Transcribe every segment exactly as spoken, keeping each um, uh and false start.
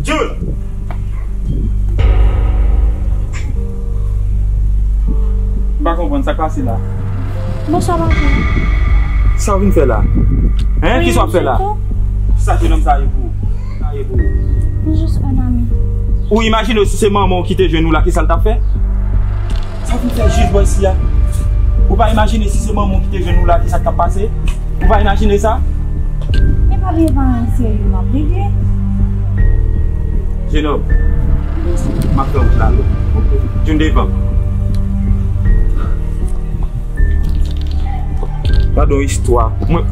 June! M pa konprann sa k pase la. Bonswa, papa. Sa w vin fè la? Hein? Kisa w ap fè la? Sa jenòm sa ye pou ou? Sa ye pou ou? Mwen jis yon ami. Ou imajine w si se manman w ki te jwenn ou la, kisa l t ap fè? Sa w vin fè jis bò isi a? Ou pa imajine si se manman w ki te jwenn ou la, kisa k t ap pase? Ou pa imajine sa? Men pa bliye pa yon serye m ap regle. Jenòm, m ap fè wout la, non. June devan. Gade yon istwa. Mwen.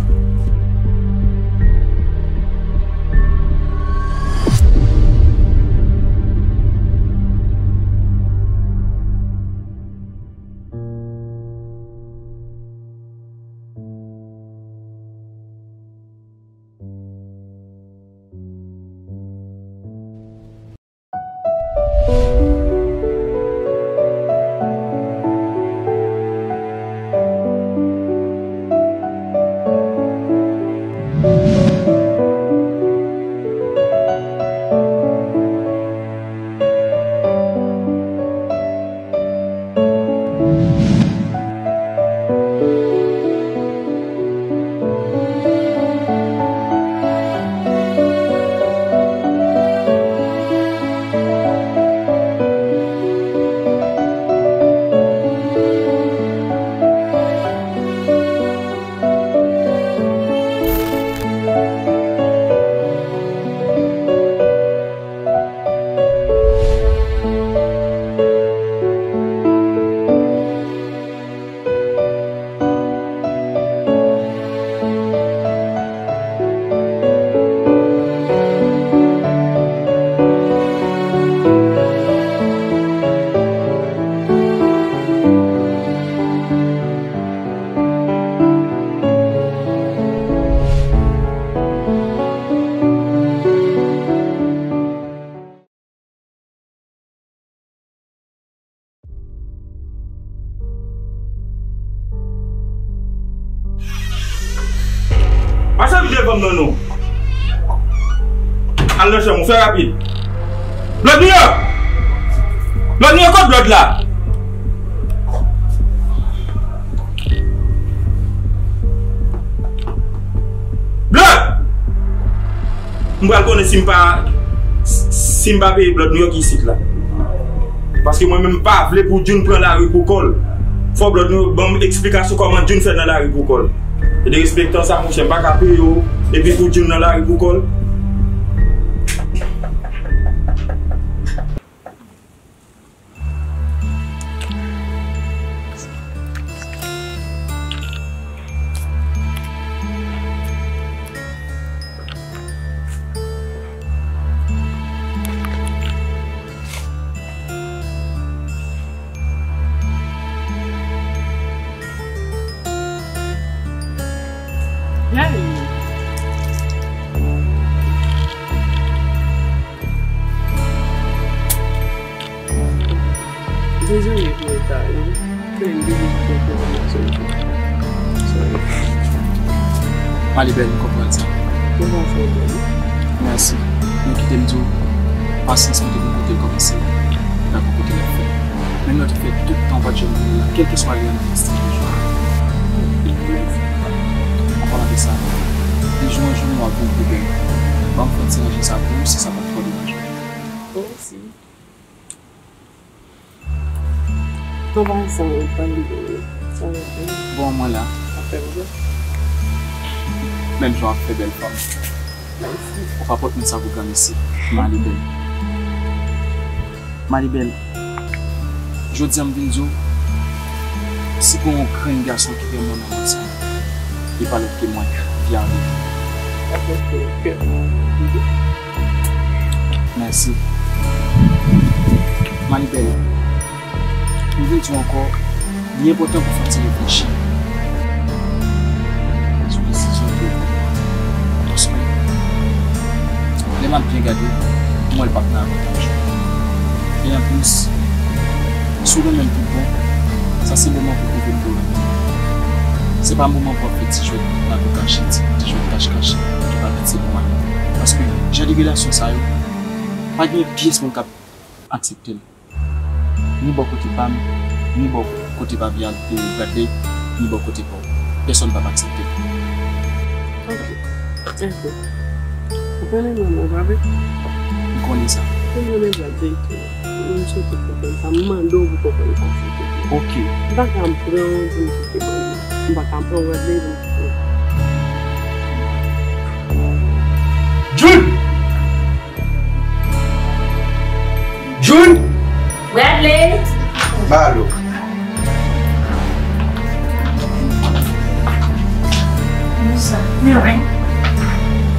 Pase vide fanm nan non. Al nan chanm ou, fè rapid. Blood New York! Blood New York, kot Blood la? Blood! M pral konnen si m pa, si m pa peye Blood New York isit la. Paske mwen menm m pa vle pou June pran lari pou kò l. Fò Blood New York ban m eksplikasyon kòman June fè nan lari pou kò l. E derespektan sa, monchè, m pa ka peye w, epi pou June nan lari pou kò l. Hey! Dezole pou reta, wi. Fè m bliye pou kèk moman sou li. Sorry. Malibèl, m konprann sa. Kòman w fè w bèl? Mèsi. Men kite m di w, pasyans mwen te gen kote l kòmanse, l pa gen kote l ap fè. Menm lè w te fè tout tan w pa t janm vini la, kèlkeswa lè a, n ap fè ti jwe. Mèsi. An palan de sa, de jou an jou, nou ap vin pi bèl. Ban m fè ti ranje sa pou ou, si sa pa t twò deranje w. Oh, si. Bon, pa sa, pa li, sa, bon, mwen la. Ap fè m byen. Menm jan w ap fè bèl fanm. Mèsi. Ou pa pot mwen sa pou granmesi. Malibèl. Malibèl. Jodi a m vin di w, si gen yon grenn gason ki renmen w nan mond sa, li pa lòt ke mwen, Vyarik. Mèsi. Malibèl, m vin di w ankò, li enpòtan pou w fè ti reflechi sou desizyon ke w pran. Paske, lè m ap byen gade, m wè l p ap nan avantaj ou. E anplis, si w renmen m tout bon, sa se moman pou w pwouve m ke w renmen m. Se pa moman pou w ap fè ti jwèt nan tou kache, ti, ti jwèt kach kach, ki pa mèt se pou mwen. Relasyon sa yo, pa gen pyès moun k ap aksepte l. Ni bò kote pa m, ni bò kote pa Bradley, ni bò kote pa w. Pèsonn p ap aksepte l. Ok. Enpe. Ou konnen mwen, mwen pa vle. M konnen sa. Mwen renmen Bradley tou. Mwen swete konprann sa. M mande w pou konprann sa, silvouplè. Ok. M pa ka pran w pou m kite Bradley. M pa ka pran Bradley pou m kite. Jun! Jun! Bradley! Ba lo.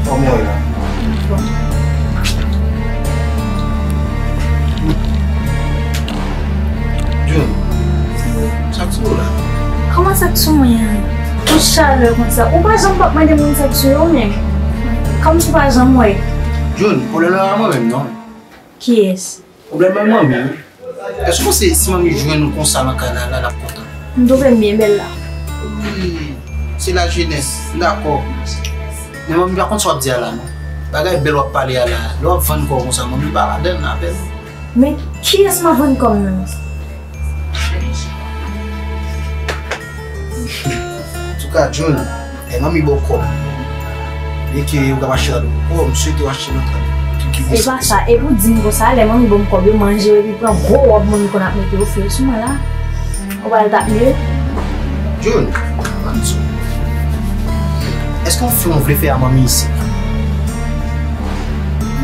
Kòman w ye la? Jun, sa k sou ou la? Kòman sa k sou mwen an? Tout chalè konsa. Ou pa janm p ap mande moun sa k sou yo menm. Kòmsi w pa janm wè. Jun, pwoblèm nan pa mwen menm non. Kiyès? Pwoblèm nan manmi wi. Èske w panse si manmi jwenn ou konsa nan kay la, la, l ap kontan? M twouve m byen bèl la. Wi, se lajenès, m dakò. Men manmi pa konn sa w ap di a la non. Bagay bèl w ap pale a la, lè w ap vann kò w konsa, manmi pa ladann avè nou. Men kiyès m ap vann kò m nan? Antouka, Jun, e manmi ba w kòb. Byenke ou ka pa achte nan do kò, m swete w achte nan trant ki, ki Se pa sa, epi w di m konsa, lè manmi ba m kòb yo, manje yo, epi pran gwo wòb manmi konn ap mete yo, fè yo sou mwen la. Ou pa wè l t ap mye? Jun, ban m di w. Èske w fè, w vle fè a manmi isit?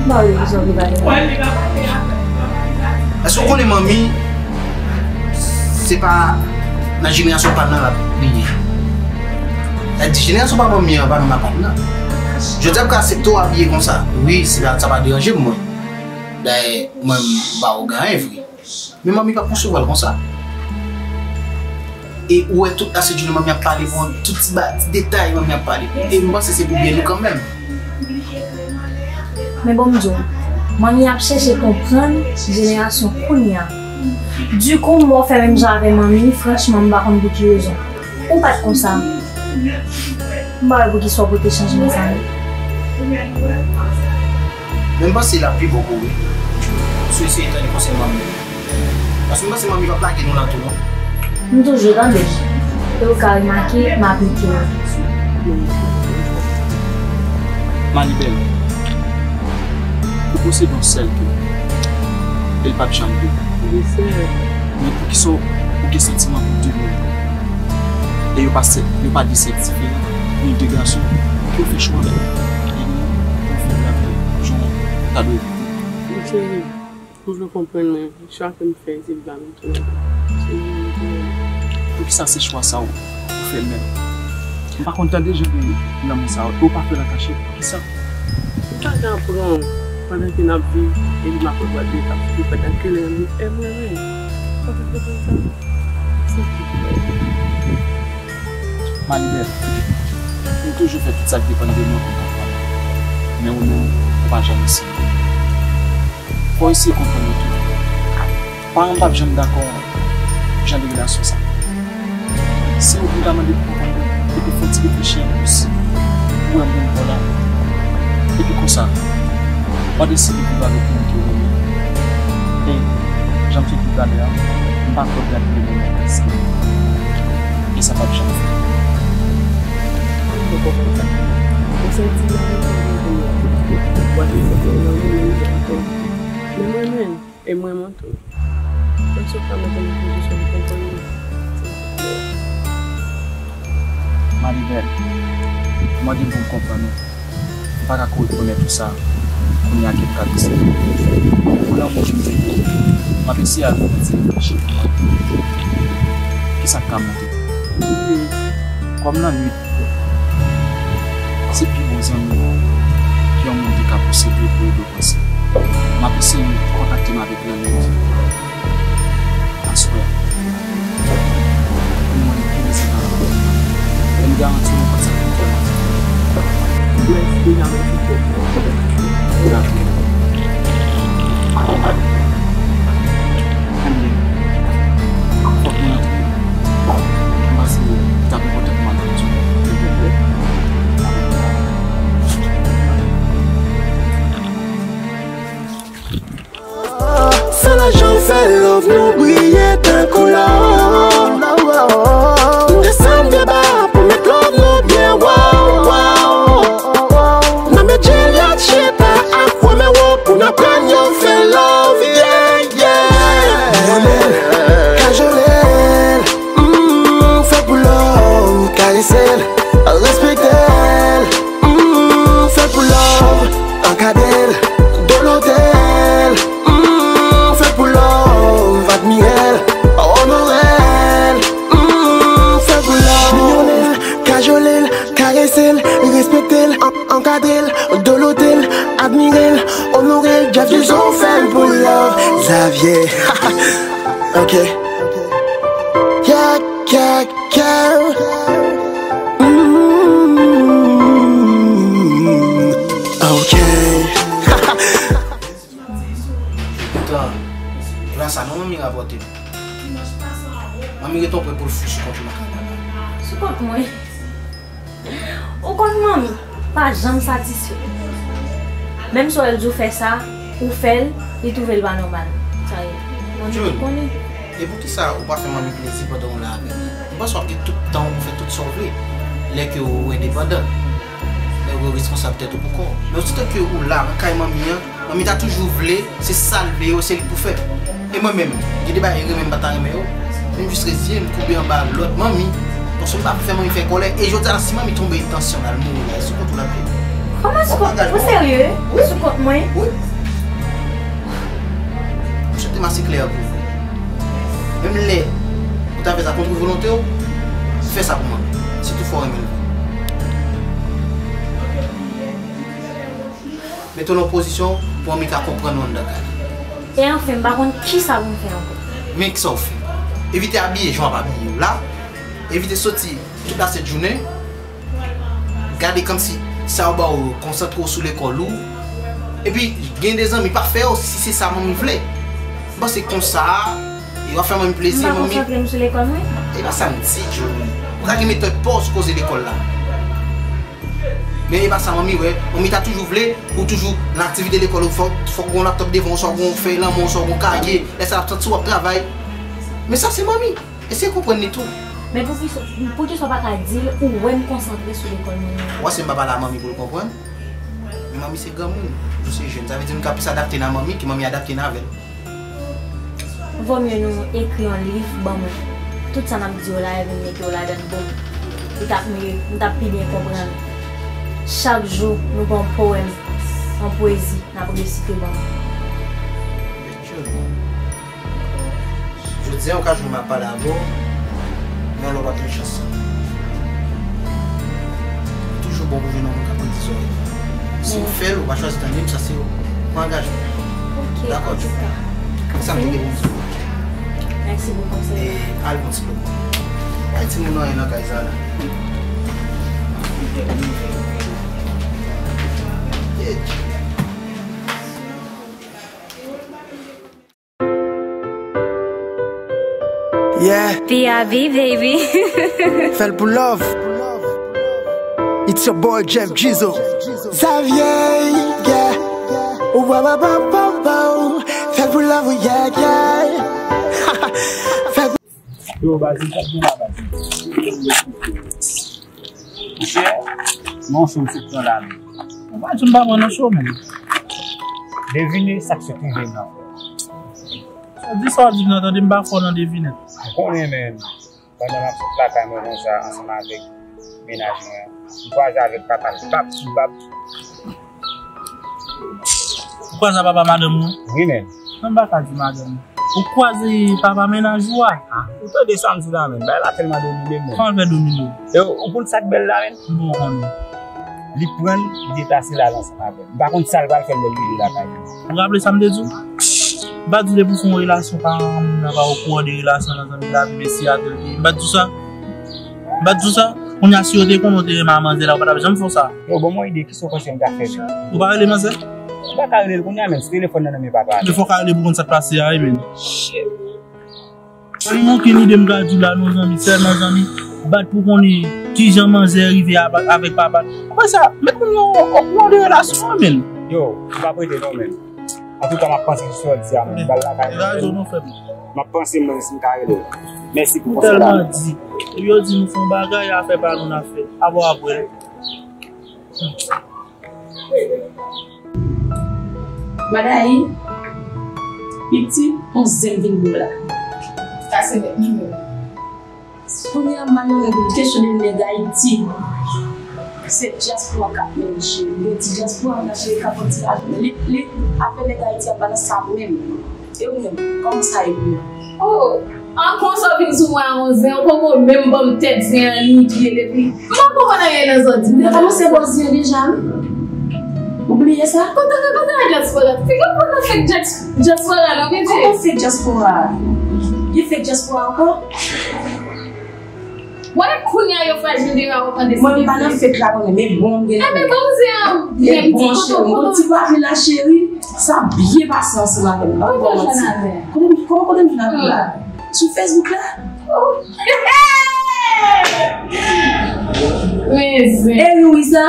M pa wè ki sa w vle pale la. Èske w konnen manmi, se pa nan jenerasyon pa n nan l ap li ye? Sa di jenerasyon pa manmi an, pa menm a pa n nan. Jodi a m ka aksepte w abiye konsa. Wi, se pa, sa pa deranje m, mwen. Dayè, mwen, m ba w gen anyen vre. Men manmi p ap konsevwa l konsa. E ou wè tout la se Jun manmi ap pale pou tout ti ba, ti detay manmi ap pale. E m panse se pou byen nou kanmenm. Men bon m di w, manmi ap chèche konprann jenerasyon kounye a. Dikou, m wè w fè menm jan avè manmi, franchman, m pa konn pou ki rezon. Ou pa t konsa. M pa wè poukisa w pote chanjman sa non. Men m panse l ap pi bon pou ou wi. Si w eseye tande konsèy manmi. Paske m panse manmi p ap lage nou nan tou non. M toujou tande l. E ou ka remake, m aplike l. Malibèl, ou posede yon sèl kè. E l p ap janm de. Wi, sè. Men poukisa w gen santiman pou de moun? E yo pa sè, yo pa de sèks diferan, ni de gason, ke w fè chwa pou viv lavi jan w ta dwe viv li. Wi, cheri, ou vle konprann mwen, chwa ke m fè, se pa m tou. Se li menm ki fè. Poukisa se chwa sa w, ou fè menm? M pa konn tande jan de lanmou sa yo, e w pa fè l an kachèt, poukisa? M pa ka pran w pandan ke n ap viv, epi m ap wè Bradley k ap soufri pandan ke l renmen m, e m renmen l. Ou pa ka konprann sa? Silvouplè. Malibèl, m toujou fè tout sa k depann de mwen pou m konprann ou. Men ou menm, ou pa janm eseye. Fò w eseye konprann yo tou. Paran m p ap janm dakò jan de relasyon sa. Se ou pou w ta mande pou konprann mwen, epi fè w ti reflechi anplis pou w wè moun pa w la. Epi konsa, w a deside viv avèk moun ke w renmen. E, jan m te di w talè a, m pa kwè Bradley renmen mwen plis ke mwen. E sa p ap janm fèt. M te konprann sa. Ou se yon ti mari ki renmen mwen. W a te fè mwen renmen mwen ankò. Men mwen menm, E mwen, mwen tou. Èske w ka mete m nan pozisyon pou konprann mwen? Malibèl, mwen gen pou m konprann ou. M pa ka ko rekonèt ou sa, kounye a ke m ka deside. Pou lanmou ke m te gen, m ap eseye al fè yon ti reflechi pou mwen. Kisa k ka monte? Kòm lannwit, se pi bon zanmi ke yon moun te ka posede pou ede w panse. M ap eseye kontakte m avèk lannwit aswè a. Pou mwen, ki rezilta la? E m garanti w, mwen konn sa pou m fè. Mèsi deja, mèsi twòp. Dakò. Ebyen, fòk mwen antre. M panse li t ap enpòtan pou m al fè yon ti silvouplè. Love nou briye tankou lò. Desann deba pou met love nou byen wo, wo. Nan met Juliet chita ak Romeo pou n aprann yo fè love, yeah, yeah. Kajole l, mm, fè pou love, karese l, respekte l, mm, fè pou love, ankadre l, dolote l, mm, fè pou love, admire l, onore l, mm, fè pou love. Minyone l, kajole l, karese l, respekte l, an-, ankadre l, dolote l, admire l, onore l. Jeff Dizon fè l pou love. Xavier. Ok. Yeah, yeah, yeah. Mm, ok. Poutan, la sa non, manmi rapòte m. Manmi ret on pwen pou l fou sou kont ou nan kay la. Sou kont mwen? Ou konn manmi pa janm satisfè. Menm si w wè l di w fè sa, ou fè l, li twouve l pa nòmal. Sa ye. Manmi June, konnen. E poukisa ou pa fè manmi plezi pandan w la avè l? M panse w ap gen tout tan w pou fè tout sa w vle. Lè ke ou endepandan. Lè ou responsab tèt ou pou kò w. Men otitan ke ou la, nan kay manmi an, manmi ta toujou vle, se sa l vle, se li k pou fè. E mwen menm, gen de bagay renmen m pa ta renmen yo, men m jis reziye m, koube anba lòd manmi. Paske m pa vle fè manmi fè kòlè. E jodi a, si manmi tonbe entansyon l al mouri la, e sou kont ou l ap ye. Kòman sou kont? Ou serye? Wi. Sou kont mwen? Wi. M swete m ase klè pou ou. Menm lè ou ta fè sa kont volonte w, fè sa pou manmi. Sitou fò w renmen l. Mete w nan pozisyon pou manmi ka konprann ou anndan kay la. E anfen, m pa konn kisa pou m fè ankò. Men kisa w fè? Evite abiye jan w ap abiye w la. Evite soti tout lasent jounen. Gade kòmsi sa yo ba w yo, konsantre w sou lekòl ou. Epi, gen de zanmi, pa fè yo si se sa manmi vle. M panse konsa, e w ap fè manmi plezi, manmi. M pa konsantre m sou lekòl mwen? E pa sa m di, Johnny. Ou ka gen metòd pa w sou koze lekòl la. Men e pa sa manmi wè. Manmi ta toujou vle pou w toujou nan aktivite lekòl ou, fòk, fòk w gen yon laptòp devan w, swa w gen yon fèy lanmò, swa w gen yon kaye. Lè sa l ap santi w ap travay. Men sa se manmi. Eseye konprann li tou. Men poukisa, poukisa w pa ka di l ou wè m konsantre sou lekòl mwen an? Ou wè si m pa pale a manmi pou l konprann? Men manmi se granmoun, nou se jèn. Sa vle di nou ka plis adapte n a manmi ke manmi adapte n avè l. Vomye nou ekri yon liv ban mwen. Tout sa n ap di yo la, epi m mete yo ladan l pou mwen. Li t ap miye, m t ap pi byen konprann. Chak jou, nou gen yon powèm, yon pwezi n ap resite ban mwen. Jodi a, okazyon m ap pale avè w, men lè w pa t gen chans sa. Toujou bon pou jwenn yon moun k ap tande zòrèy. Si w fè l, ou pa chwazi tande m, sa se yon angajman. Ok, dakò, antouka. Sa m te gen pou m di w. Mèsi bokou, e al bon ti lòt. Bay timoun anyen nan kay sa la. Yeah. P I V, baby. Fè l pou love. It's your boy Jeff Jizo. Xavier, yeah. Ou wa wa wa wa wa. Fè l pou love, yeah, yeah. Fè l pou Yo, baz, m t ap di w la, baz. Monchè, men yon cho m sot pran la, men. Ou pa di m pa pran nan cho, men. Devine sa k sot rive m nan. Sa di sa w di m nan, tande m pa fò nan devinèt. M konnen, men. Pandan m ap sot lakay mwen konsa, ansanm avèk mennaj mwen, m kwaze avèk papa l, bap sou bap. Ou kwaze ak papa madanm ou an? Wi, men. Non, m pa ka di madanm ou. Ou kwaze papa mennaj ou a? Ah, ou tande sa m di la, men. Bagay la tèlman domine, men. Kòman l fè domine w? E ou konn sa k bèl la, men? Bon, konnen. Li pran l, li deplase l al ansanm avè m. M pa konn sa l pral fè l lè l rive lakay li. Ou raple sa m te di w? M pa di w depi w fè yon relasyon pa, moun nan pa okouran de relasyon nan zanmi lavi mesye a tèl peyi. M pa di w sa? M pa t di w sa? Kounye a, si yo te konnen w te renmen a manzè la, ou pa t ap janm fè w sa. Yo, ban m yon ide, kisa w panse m ta fè menm? Ou pa rele manzè? M pa ka rele l kounye a, menm si telefòn nan nan men papa a. Men fò w ka rele pou konn sa k pase a, wi, menm. Shit. Ou gen okenn ide m ka di w la, non, zanmi, sèlman, zanmi, bat pou konnen kijan manzè rive ap-, avèk papa l. Apre sa, met moun yo okouran de relasyon an, menm. Yo, m p ap rete non, menm. Antouka, m ap panse sou sa w di a, m pral lakay mwen. Razo nou fè m. M ap panse mwen si m ka rele w. Mèsi pou konsèy la. Ou tèlman di. Epi yo di nou fè yon bagay, afè pa nou n ap fè. Apre, apre. Maday, pitit, yon zen vin bo la. Sa se nèt li menm. Kounye a, m al nan kesyon de nèg Ayiti. Se dyaspora k ap mennen, cheri. Yo di dyaspora la, cheri, k ap fè ti lajan. Li, li, afè nèg Ayiti ap ba nan sa menm. E ou menm, kòman sa ye pou ou? Oh, an konsa w vin sou mwen a yon zen, ou poko menm ban m tèt zen an ni pye l, epi m pa konprann anyen nan sa w di m nan. Kòmanse ba w zen deja, wi. Ou bliye sa? Kontan, kontan dyaspora. Figi w kontan fèk dyaspora, non, pitit. Kòman fèk dyaspora? Gen fèk dyaspora ankò? Wè, kounye a yo frajil deja, ou tande. Mwen, m pa nan fèt la, mwen, men bon, m gen. Enben, bon, se an. Men bon, cheri, mwen, ti papi la, cheri, sa byen pase ansanm avè m. Kote w jwenn avè l? Kote m, kòman, kote m jwenn avè l la? Sou Facebook la? Oh. Men zen. E wi, wi, sa.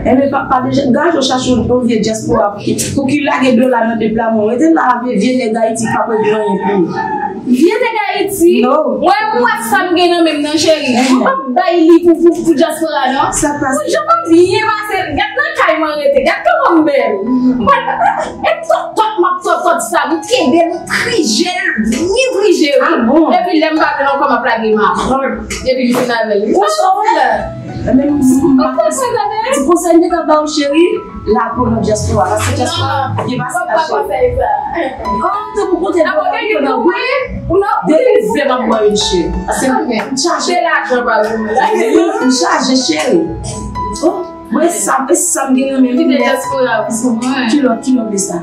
Enben, pa, pa deja, gaje w chache yon, yon vye dyaspora pou ki, pou ki lage dola nan de pla mwen. Rete la avè vye nèg Ayiti k ap regle anyen pou ou. Vye nèg Ayiti? No. Mwen, m wè sa m gen nan men m nan, cheri. M p ap bay li pou, pou, pou dyaspora, non. Sa k pase? Pou jan m byen pase, gad nan kay mwen rete, gad kòman m bèl. M pral, e tòtòt, m ap tòtòt sa, m kenbe l, m trije l, byen trije l, wi. Ah bon? Epi lè m pa bèl ankò, m ap lage makòl. Epi li fin avè l. Ou sòt la. Enben, m, m, m, ti konsèy m te ka ba w, cheri, lapo nan dyaspora, paske dyaspora byen pase la, cheri. An, tankou kote dlo la, ou nan, depi vle m ap bwè youn, cheri. Paske m chaje. Se lajan pa vre, m chaje, cheri. Oh, mwen sa, e sa m gen nan men m. Kilòt, kilòt de sa.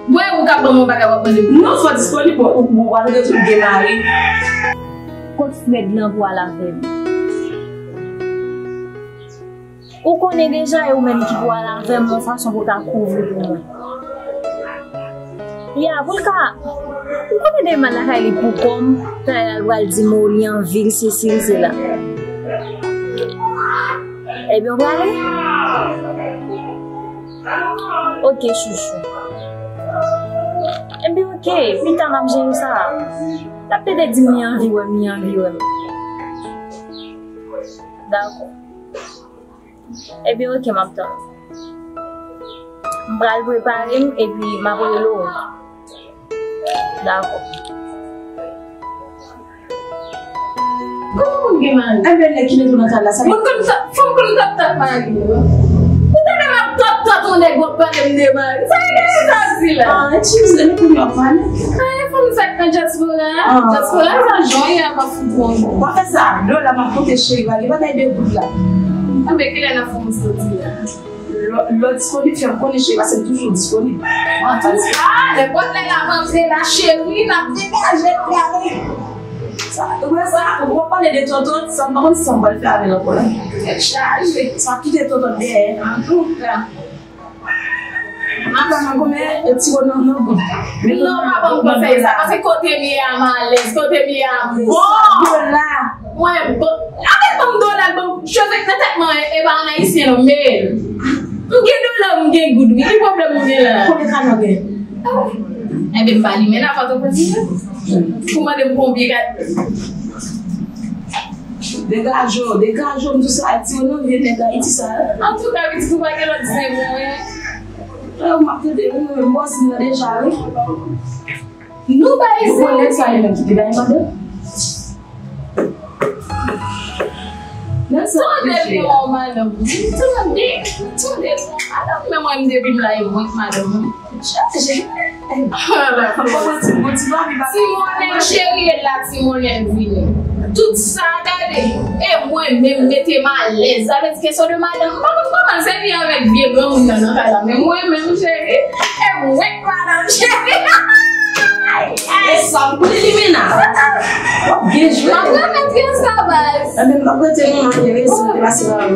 Mwen, ou ka ban mwen bagay w ap mande m. Non, fò w disponib, ou, ou, ou al rete ou demare. Kot Fred lan pou al avè m? Ou konnen deja e ou menm ki pou al avè m yon fason pou w ta kouvri pou mwen. Ya, pou l ka, ou konnen demen lakay li pou kò m, talè a l pral di m ou li an vil, sesi, sela. Ebyen, ou prale? Ok, chouchou. Ebyen, ok, pita n ap jere sa. L ap pede di m li anvi wè m, li anvi wè m. Dakò. Ebyen, ok, m ap tann. M pral prepare m, epi m ap rele w. Dakò. Kòman moun gen mari? Enben, nèg ki mete w nan kay la, sa moun konn sa, fanm konn tap tap mari yo. Ou tande m ap tòtòt yon nèg w ap pale m de mari. Sa e sa w di la? Ah, eskize nou, kounye a w ap pale. Ah, e fanm sa k nan dyaspora. Ah. Dyaspora sa jan ye a pa fout bon. W ap fè sa, lò la m ap pote cheri, pa gen bagay de goud la. Anben, kilè n ap fè yon soti la? Lè, lè w disponib, fè m konnen, cheri, paske m toujou disponib. Antouka, nenpòt lè n ap antre la, cheri, n ap degaje, n ap gade. Sa, ou wè sa, ou ap pale de tòtòt, sa m pa konn sa m pral fè avè l ankò la. Tèt chaje. Sa ap kite tòtòt dèyè. Antouka. Madanm, kòman e ti wò nan, nan goud. Non, pa ban m konsèy sa, paske kote m ye a m alèz, kote m ye a m bon. Dola. Mwen bon. Avèk ban m dola, ban m cheve nan tèt mwen, e pa an ayisyen non, men m gen dola, m gen goud, wi, ki pwoblèm ou gen la? Konbyen kado w gen? Enben, m pa limen nan Pòtoprens, non. Ou mande m konbyen kado. Degaje w, degaje w, m di w sa, ti w nan vye nèg Ayiti sa. Antouka, pitit, ou pa gen lòt zen pou mwen. E, m ap tande, ou, m bòs nan deja, wi. Nou bay zen. Ou konn nèg sa li menm ki te bay madanm? Nèg sa ki fè a. Tande non, madanm. Tande, tande non, madanm. Men mwen, depi m la, e mwen k madanm. Chaje. Ti monnen cheri e la, ti monnen vini. Tout sa, gade. E mwen menm mete m alèz. Sa vle di kesyon de madanm. M pa konn kòman se li avèk vye granmoun nan nan kay la. Men mwen menm cheri. E mwen k madanm cheri. E sa m pou li limena. W ap byen jwe. M ap remèt yo sa baz. Enben, m ap rete manman gen rezon de pase pa ou.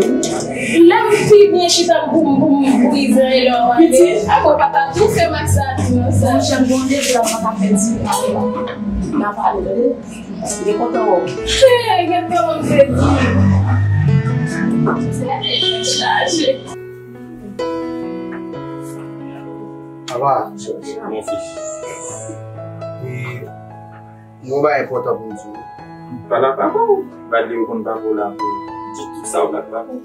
Lè m pi byen chita pou m, pou m, pou m brize anyen lè w ap pale. Pitit. Apo papa tou fè m ak sa, tou nan sa. Monchè, m gon de vle la, m pa ka fè di. N a pale, tande? Li kontan wè w. Hey, gen kòman m fè di. Tèt chaje. Papa, mon fils. E, yon bagay enpòtan pou m di w. Pale ak papa w. Gade, ou konn papa w la pou di tout sa w gade papa w.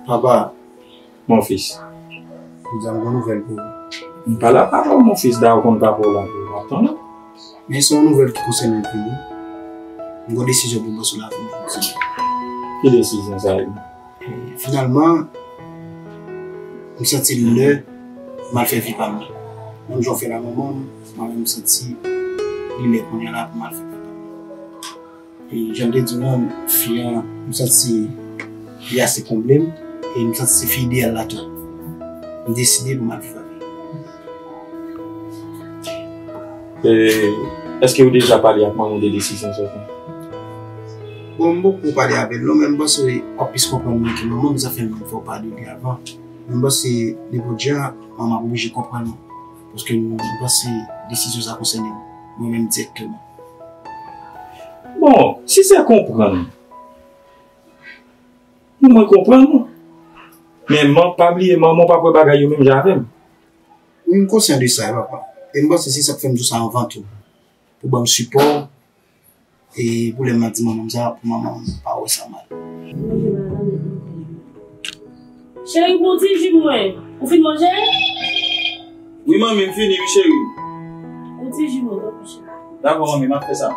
Papa, mon fils. M di a m gon nouvèl pou ou. M pale ak papa w, mon fils, da ou konn papa w la pou w ap tann. Men se yon nouvèl ki konsène m tou wi. M gon desizyon pou m pran sou lavi m pou di w. Ki desizyon sa ye? Finalman, m santi l lè m al fè vi pa m. Menm jan w fè l a manman m, mwen menm m santi li lè kounye a la pou m al fè vi pa m. E jan m te di w lan, fi an, m santi li ase konble m, e m santi se fi ideyal la tou. M deside pou m al viv avè l. E, èske ou deja pale ak manman w de desizyon sa w pran? Bon, m poko pale avè l non, men m panse w ap plis konprann mwen ke manman m, sa fè m fè w pale de li avan. Men m panse nenpòt jan, manman ap oblije konprann ou. Paske m panse desizyon sa konsène mwen menm dirèkteman. Bon, si se konprann, mwen konprann ou. Men man, pa bliye, manman w p ap wè bagay yo menm jan avè m. Wi, m konsyan de sa, papa. E m panse se sa k fè m di w sa anvan tou. Pou ban m sipò, e pou lè m ap di manman m sa, pou manman m pa wè sa mal. Cheri, pou ti ji mwen. Ou fin manje? Wi, manmi, m fini, wi, cheri. Pou ti ji mwen, tanpri, cheri. Dakò, manmi, m ap fè sa.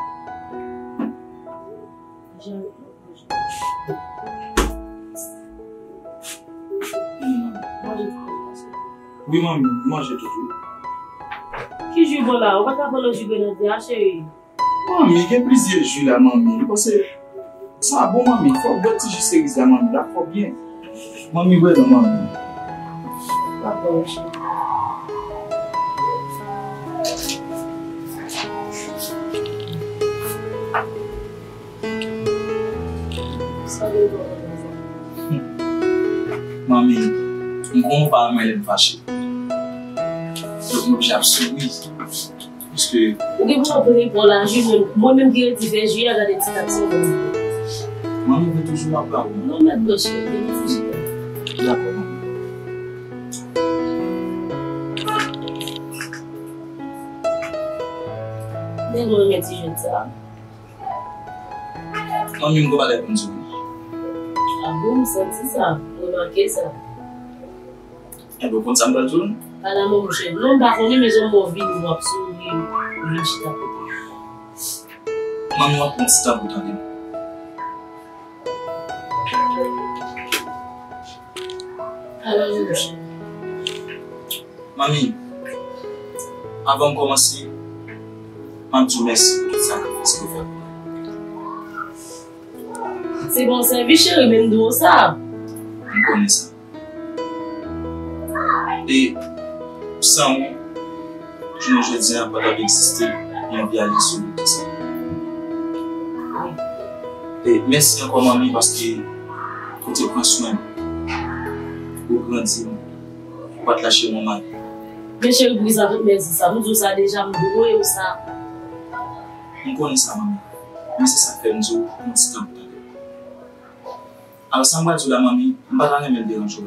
Wi, manmi, m manje tout, wi. Ki ji w bwè la? Ou pa ta pran lòt ji grenadye a, cheri? Manmi, gen plizyè ji la, manmi. M panse sa bon, manmi. Fò w bwè ti ji seriz la, manmi. L ap fè w byen. Manmi, bwè non, manmi. Dakò, cheri. Manmi, m konn ou pa renmen lè m fache. Donk, m oblije ap souri. Piske ou gen pou w ap repon la, jimèl. Mwen menm ki rete fè ji a, gade ti taksi mwen. Manmi, ou vle toujou m ap ba ou? Non, mèt bò cheri, gen ti ji. Dakò, manmi. Men mwen renmen ti jwèt sa. Manmi, m gon bagay pou m di w. A bon, m santi sa, m remake sa. Enben, w konn sa m pral di w? Pale a manman w, cheri. Non, m pa konnen, men jan m wè w vini, w ap souri, ou vin chita kote. Manmi, w ap pran ti tan pou w tande m. Pale a manman w, cheri. Manmi, avan m kòmanse, m ap di w mèsi pou tout sakrifis ke w fè pou mwen. Se bon sèvis, cheri, men m di w sa. M konnen sa. E san ou, jounen jodi a pa t ap egziste yon vi a li sou lit sa. E mèsi ankò, manmi, paske ou te pran swen m, ou grandi m, ou pa t lache m anmare. Men cheri, poukisa tout mèsi sa? M di w sa deja, m dwe w sa. M konnen sa, manmi. Men se sa k fè m di w pran ti tan pou tande m. Alò, sa m pral di w la, manmi, m pa ta renmen l deranje w.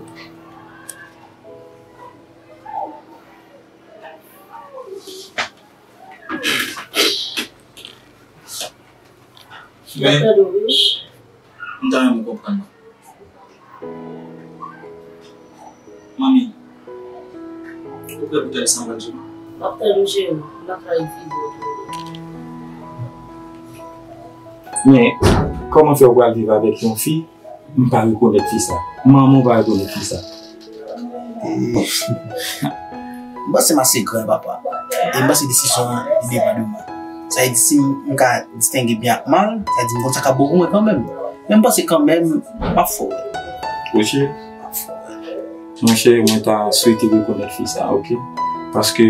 Men, m ta renmen w konprann mwen. Manmi, ou prè pou tande sa m pral di w? M ap tande w, cheri. M pa ka ret viv lòt moun. Men, kòman fè w pral viv avèk yon fi, m pa rekonèt fi sa? Manman w pa rekonèt fi sa? E, m panse m ase gran, papa. E m panse desizyon an, li depann de mwen. Sa vle di, si m, m ka distenge byen ak mal, sa vle di, m konn sa k ap bon pou mwen kanmenm. Men m panse kanmenm, m ap fè w wè. Monchè, monchè, mwen ta swete rekonèt fi sa, oke? Paske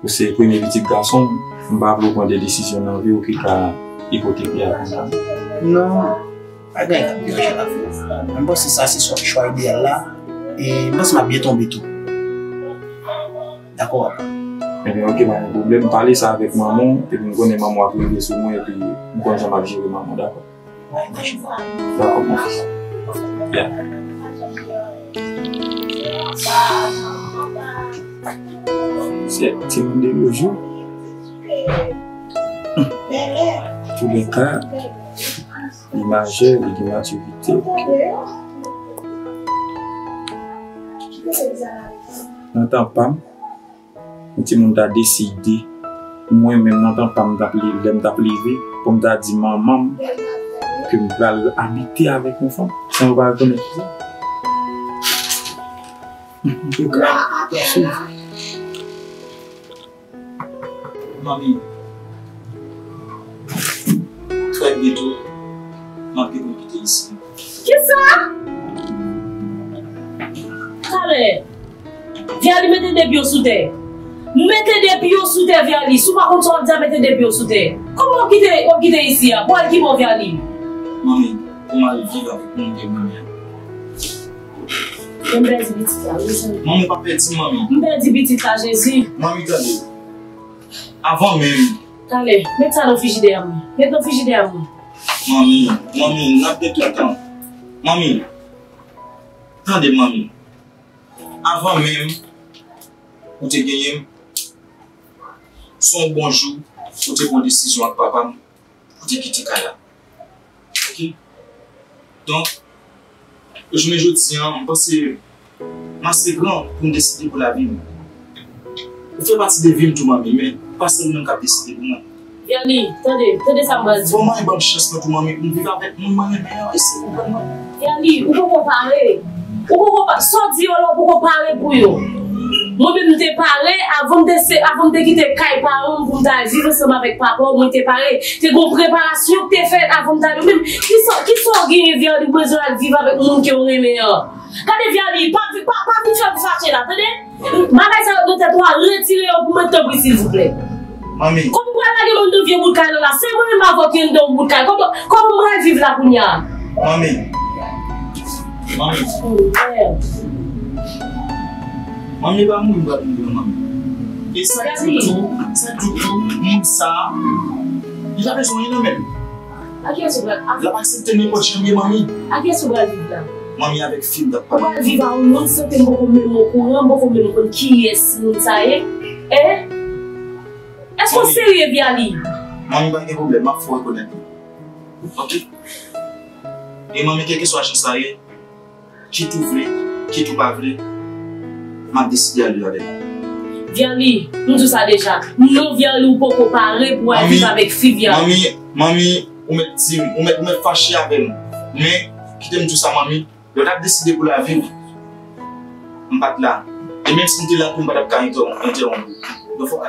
ou se premye pitit gason m, m pa vle w pran de desizyon nan vi w ki ka ipoteke avenir w. Non, pa gen anyen k ap deranje lavi w. Mwen panse sa se chwa, chwa ideyal la, e m panse m ap byen tonbe tou. Dakò, papa. Ebyen, oke, pa gen pwoblèm. Pale sa avèk manman w, epi m konnen manman w ap rive sou mwen, epi m konn jan m ap jere manman w, dakò? Dakò, mon fils. Yeah. Timoun de nos jours. Antoulèka, li majè, li gen matirite, oke. Nan tan pa m, yon timoun ta deside, mwen menm nan tan pa m, m t ap le-, lè m t ap leve, pou m ta di manman m ke m pral abite avèk yon fanm, san yo pa rekonèt sa. Antoulèka, m sou. Manmi, trè byento, m ap gen pou m kite isi. Kisa? Talè, Vialy, mete de pye w sou tè. Mete de pye w sou tè, Vialy. Si w pa konn sa w ap di a, mete de pye w sou tè. Kòman w ap kite, w ap kite isi a? Pou w al ki bò, Vialy? Manmi, pou m al viv avèk moun ke m renmen an. Men m pèdi pitit la, wi, Jezi. Manmi, pa pèdi, manmi. M pèdi pitit la, Jezi. Manmi, tande. Avan menm. Talè, met sa nan frijidè a mwen. Met nan frijidè a mwen. Manmi, manmi, n ap gen tout tan. Manmi, tande, manmi. Avan menm ou te genyen m, se yon bon jou ou te pran desizyon ak papa m. Ou te kite kay la. Oke? Donk, jounen jodi a, m panse m ase gran pou m deside pou lavi m. Ou fè pati de vi m tou, manmi, men pa sèl ou menm k ap deside pou mwen. Vialy, tande, tande sa m pral di w. Fò manmi ban m chans mwen tou, manmi, pou m viv avèk moun mwen renmen an, èske ou konprann mwen? Vialy, ou poko pare. Ou poko pa-, sa w di yo la, ou poko pare pou yo. Mwen menm, m te pare avan m te se-, avan m te kite kay paran m pou m ta al viv ansanm avèk papa w, mwen te pare. Te gon preparasyon ki te fèt avan m ta al. Ou menm, kisa, kisa w genyen, Vialy, ou bezwen al viv avèk moun ke w renmen an? Gade, Vialy, pa, pa, pa vin fè m fache la, tande? Bagay sa yo nan tèt ou a, retire yo pou mwen, tanpri, silvouplè. Manmi. Kòman m pral lage moun nan vye bout kay lan la? Se mwen menm avè w ki anndan yon bout kay. Kòman, kòman m pral viv la kounye a? Manmi. Manmi. Manmi, e pa mouri m pral mouri non, manmi. E sa ki tou, sa ki tou, moun sa, li pa bezwen anyen nan men l. A kiyès ou pral, a... L ap aksepte nenpòt jan m ye, manmi. A kiyès ou pral viv la? Manmi, avèk fi m t ap pale. Ou pral viv a yon moun sante, m poko menm okouran, m poko menm konn kiyès moun sa ye. Eh? Èske w serye, Vialy? Manmi, pa gen pwoblèm, m ap fè w rekonèt li. Oke? E manmi, kèlkeswa jan sa ye, kit ou vle, kit ou pa vle, m ap deside al viv avè l. Vialy, m di w sa deja. Non, Vialy, ou poko pare pou al viv avèk fi Vialy. Manmi, manmi, ou mèt di m, ou mèt, ou mèt fache avè m. Men, kite m di w sa, manmi, lè w t ap deside pou lavi w, m pa t la. E menm si m te la tou, m pa t ap ka entèwonp, entèwonp ou. Donk, fò w ka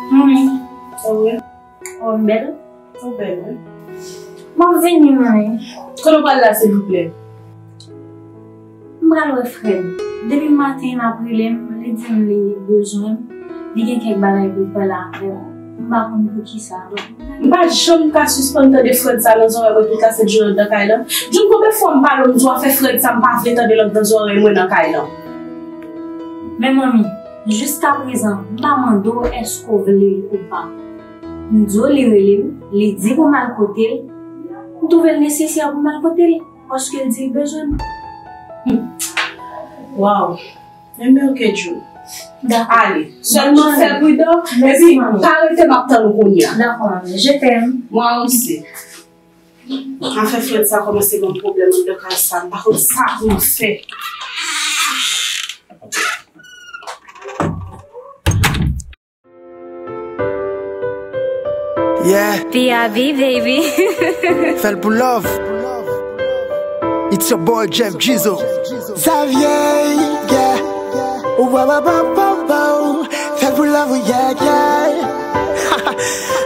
Manmi. Sa w ye? Oh, m bèl? Ou bèl, wi. M ap vini, manmi. Kote w pral la, silvouplè? M pral wè frè m. Depi maten, l ap rele m, li di m li bezwen m. Li gen kèk bagay pou l pale avè m. M pa konn poukisa. M pa janm ka sispann tande Fred sa nan zòrèy mwen tout lasent jounen anndan kay lan. June, konbyen fwa m pale w, m di w afè Fred sa, m pa vle tande l anndan zòrèy mwen nan kay lan. Men manmi, jiskaprezan, m pa mande w èske w vle l ou pa. M di w li rele m, li di pou m al kote l, m twouve l nesesè pou m al kote l, paske l di l bezwen m. Waw. Enben, oke, June. Dakò. Ale. Sèlman fè pridan, epi pa rete, m ap tann ou kounye a. Dakò, manmi. Je t'aime. Moi aussi. Afè Fred sa kòmanse ban m pwoblèm anndan kay sa, m pa konn sa pou m fè. Yeah. P A V, baby. Fè l pou love. It's your boy Jeff Jeezo. Xavier, yeah. Ou wa wa wa wa wa. Fè l pou love, yeah, yeah.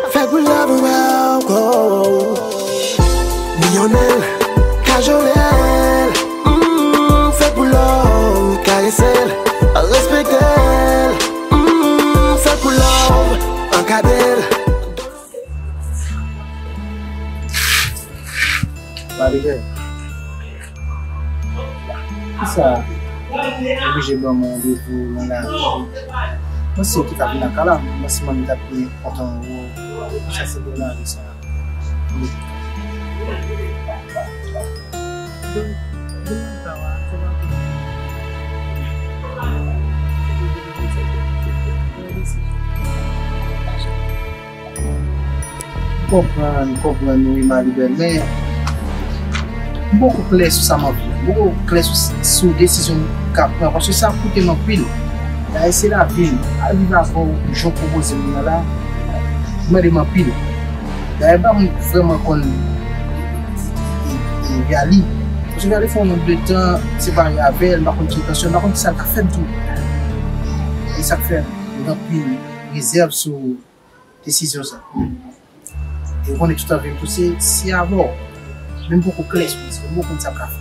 Fè l pou love, wow, wow. Biyone l, kajole l. Mm, fè l pou love, karese l, respekte l. Mm, fè l pou love, ankadre l. Marie, kisa oblije ban mwen randevou nan lari? Mwen se ou ki t ap vin lakay la, mwen si manmi t ap byen kontan wè w. Sa se de lari sa. M konprann, m konprann wi, Maribel, men m poko klè sou sa m ap viv. M poko klè sou, sou desizyon m ka pran, paske sa ap koute m anpil. Dayè, se lavi m. Al viv avè w, jan w pwopoze m nan la, mande m anpil. Dayè, m pa vrèman konn e, e, e, Vialy. Paske Vialy fè yon nonb de tan separe avè l, m pa konn ki entansyon l, m pa konn kisa l ka fè m tou. E sa k fè m gen anpil rezèv sou desizyon sa. E ou konnen tout anvi m tou se, se avè w. Men m poko klè sou li, m poko konn sa m ka fè.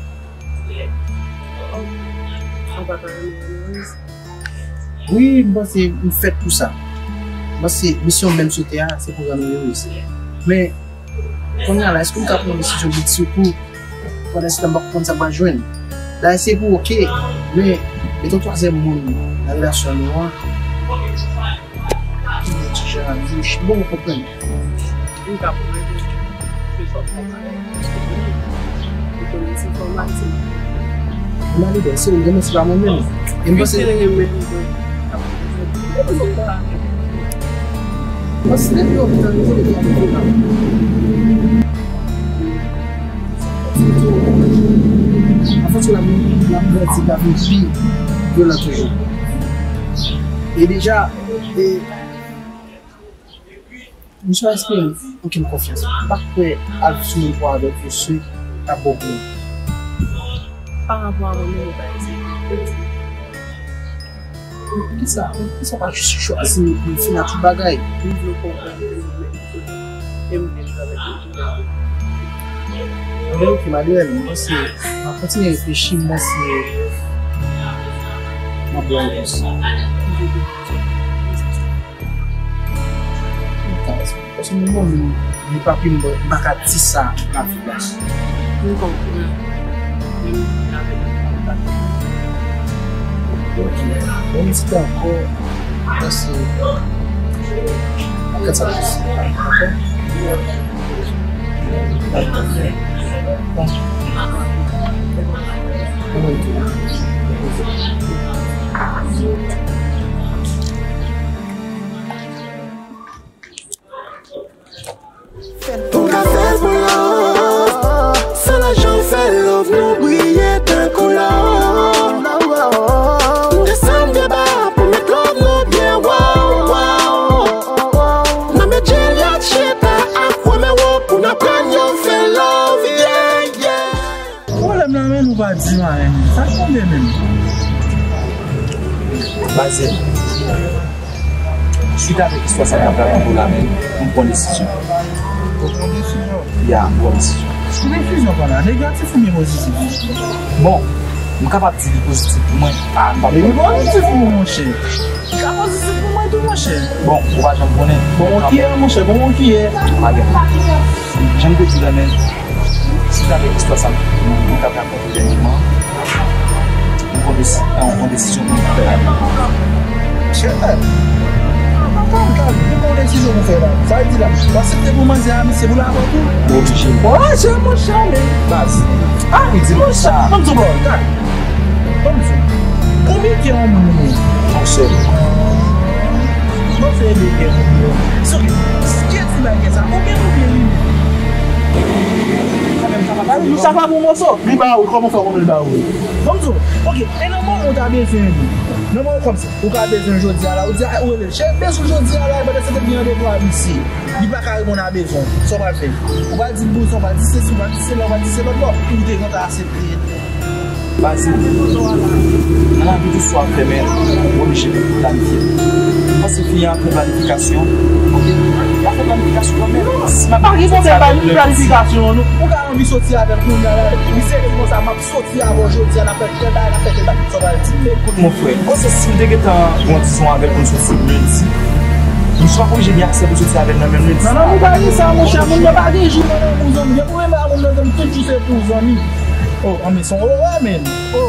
Ou pa ta renmen rann ou ewoz? Wi, m panse m fèt pou sa. M panse misyon m menm sou tè a, se pou rann ou ewoz. Men, kounye a la, èske m ka pran yon desizyon vit sou kou? Pandan se tan, m pa konn sa m pral jwenn. Dayè, se pou oke, men, met yon twazyèm moun nan relasyon nou an. Ki gen ti jan an di, m poko konprann. M ka konprann ke sa w fè, paske ou konnen se fòmatik. Malide, se ou renmen, se pa mwen menm. E m panse. Piske l renmen m, bon. Paske depi lopital, li konnen ki ap rive la. Anfòs la, l ap grandi, l ap vin pi vyolan toujou. E deja, e, misye pa enspire m okenn konfyans. M pa kwè al sou menm pwa avèk misye t ap bon pou mwen. Pa rapò a mwen menm, ou pa enspire m. Poukisa, poukisa w pa jis chwazi m epi fin ak tout bagay? M vle w konprann ke mwen menm, e m vle travay pou ou. Anben, oke, Manuel, m panse m ap kontinye reflechi, m panse m ap ba w repons. Paske mwen menm, li pa pi m, m pa ka di sa nan lavi a. M konprann. Men m avèk ou kontak. Ok. Bon, m di ankò, mèsi. Ann fè sa plis. Dakò? Bon. Bon. Fèt pou ka fè pou love. San lajan fè love nou briye tankou love. M desann deba pou met love nou byen wo, wo. Nan men Juliet chita ak Romeo pou n aprann yo fè love, yeah, yeah. Pwoblèm nan men nou pa di m anyen menm. Sa k tonbe menm? Baze. Swit avèk istwa sa k ap pran pou la menm, m pran desizyon. Ou pran desizyon? Ya, m pran desizyon. Ou desizyon pa la negatif oubyen pozitif? Bon, m kapab di li pozitif pou mwen. Ah, m pa... Epi pozitif pou mwen, monchè. Li ka pozitif pou mwen tou, monchè. Bon, ou pa janm konnen. Bon, kiyè, monchè, bon, kiyè. Pa gen. Jan m te di la menm, swit avèk istwa sa m t ap rakonte dènyèman, m pran desi-, yon, yon desizyon pou m fè. Chè, papa, m ta di w yon desizyon pou fè la. Sa vle di la, w aksepte pou manzè a, misye pou l avè w tou? Oblije. Oblije, monchè, men. Baz. Ah, li di m sa. Ban m di w, bro, gad. Ban m di w. Konbyen kè yon moun gen? Yon sèl. Bon, se de kè moun yo. Se oke. Kiyès ki bay kè sa? Ou gen oubyen li menm? Sa pa bon moso. Li ba ou, kòman w fè konnen li ba ou? Bon, m di w, oke, e nan moman w ta bezwen li? Nan moman kòmsi, ou ka bezwen l jodi a la, ou di, a, ou rele l, chè, bezwen l jodi a la, pandan se te gen de twa misye. Li pa ka reponn a bezwen w. Sa w pral fè? Ou pral di l bouzen, ou pral di sesi, ou pral di sela, ou pral di se lòt bò. Ou te kontan aksepte. Baze, nan lavi tou sa w ap fè, men ou oblije pou planifye. M panse fi a ap fè planifikasyon. Oke? L ap fè planifikasyon kanmenm. Si m ap... Pa gen pwoblèm, pa gen planifikasyon, non. Ou ka anvi soti avè l kounye a la. Misye di konsa, m ap soti avè w jodi a, n ap fè tèl bagay, n ap fè tèl bagay. Sa w pral di? Ekout, mon frè, m panse si m te gentan gen yon dizon avè l pou n soti lendi, misye pa oblije gen aksè pou soti avè l nan menm lendi. Nan lanmou pa gen sa, monchè. Moun nan pa gen jou nan lanmou, zanmi. Depi w renmen a moun nan, zanmi, tout jou se pou zanmi. Oh, anmè, se yon orè, menn.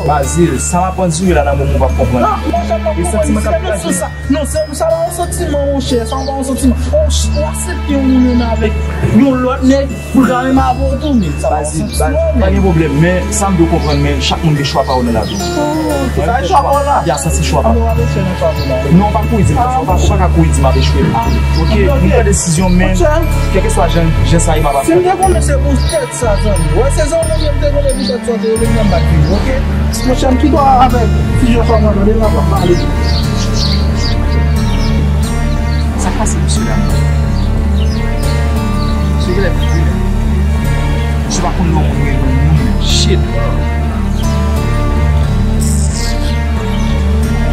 Bazil, sa m ap andire la nan moman w p ap konprann. Non, monchè, m p ap konprann. E santiman k ap kraze. Non, se, sa pa yon santiman, monchè, sa pa yon santiman. Ou, ou aksepte yon moun renmen avèk yon lòt nèg pou l ka renmen avè w tou, men sa pa yon santiman, men. Bazil, pa gen pwoblèm, men sa m vle w konprann, men chak moun gen chwa pa yo nan lavi. Sa e chwa pa w la? Ya, sa se chwa pa m. Ann, w ap fè nan chwa pa w la. Non, pa kouri di m, ou pa, ou pa ka kouri di m ap echwe. Oke, m pran desizyon, men kèlkeswa jan, jan sa ye, m ap. Si m te konnen se pou tèt sa, zanmi. Wè, se zanmi w ye, m te konnen pou tèt sa, w te rele m nan m pa t vini, oke? Monchè, m kite w avèk ti Joshua pran tande, m ap pale. Sa k pase, mesye dam? Mesye genlè fou, wi. Misye pa konn lè yon moun rele yon moun. Shit.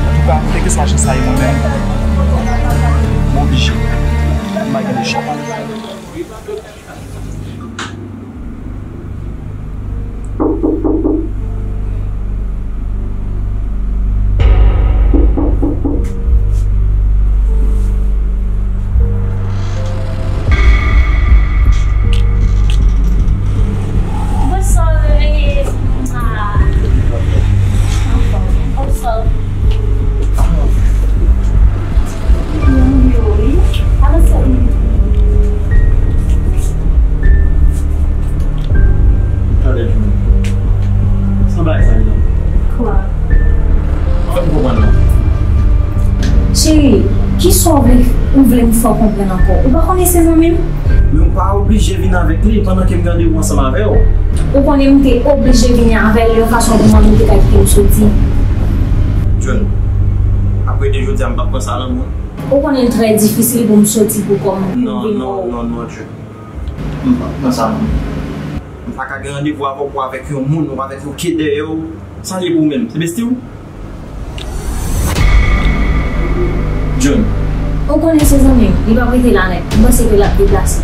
Antouka, kèlkeswa jan sa ye, mwen menm, m oblije. M pa gen lechwa. What's up, baby? Ah. What's up? Tande, Jimmy. Sa bagay sa, non? Kwa? Fè m konprann non. Cheri, kisa w vle, ou vle m fè w konprann ankò? Ou pa konnen se zanmi m? Men ou pa oblije vin avèk li pandan ke m gen randevou ansanm avè w. Ou konnen m te oblije vini avè l yon fason pou mwen m te ka kite m soti. June, apre de jodi a, m p ap pran sa nan men w. Ou konnen l trè difisil pou m soti pou kò m, pou m vin wè w. Non, non, non, non, June. M p ap pran sa non. M pa ka gen randevou avè w pou avèk yon moun, ou avèk yon kè dèyè w, sa l ye pou ou menm? Se besti w? June. Ou konnen se zanmi m, li p ap rete la nèt. M panse ke l ap deplase.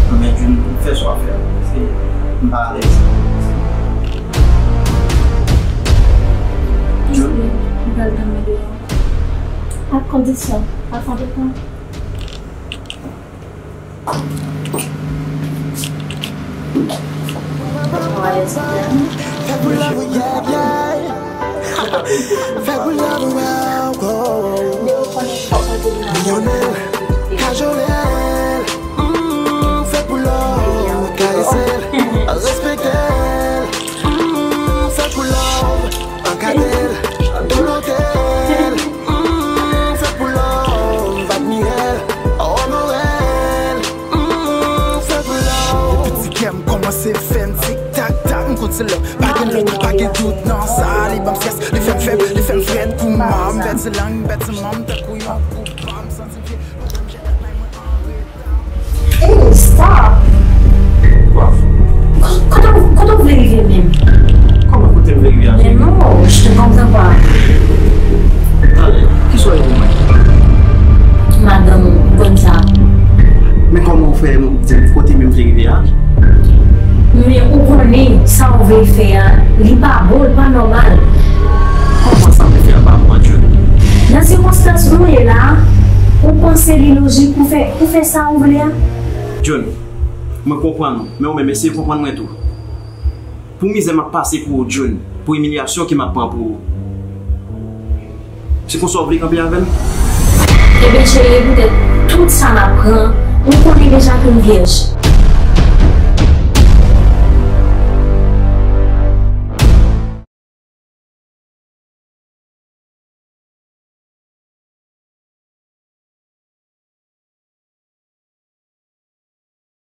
Non, men June, fè sa w ap fè a, paske m pa alèz. June. M pral tann mwen deyò. Ak kondisyon, pa fè anpil tan. Fè pou love, wow, wow. Milyonè, kajolè, mm, fè pou love, karese l, respekte l, mm, fè pou love, ankadre l, donote l, mm, fè pou love, admire l, onore l. Mm, fè pou love. Depi ti kè m kòmanse fè m tik tak tak, m konn se love. Pa gen lè, pa gen dout nan sa. Li ban m strès, li fè m fèb, li fè m frèt. Kouman m pèdi lang, m pèdi manm, tankou yon kout bal, m santi m vye. Hey, stop! Kwa? Ko-, kote w, kote w vle rive menm? Kòman kote m vle rive a, cheri? Mais non, je te comprends pas. Tande, kisa w ye pou mwen? Madanm ou, ou konn sa. Men kòman w fè di m kote menm vle rive a? Men ou konnen sa w vle fè a, li pa bon, li pa nòmal. Kòman sa m vle fè a pa bon, June? Nan sikonstans nou ye la, ou panse li lojik pou fè, pou fè sa ou vle a? June, mwen konprann ou, men ou menm eseye konprann mwen tou. Pou mizè m ap pase pou ou, June, pou imilyasyon ke m ap pran pou ou. Se konsa w vle kanpe avè m? Ebyen, cheri, e poutèt tout sa m ap pran, ou konnen deja ke m vyèj.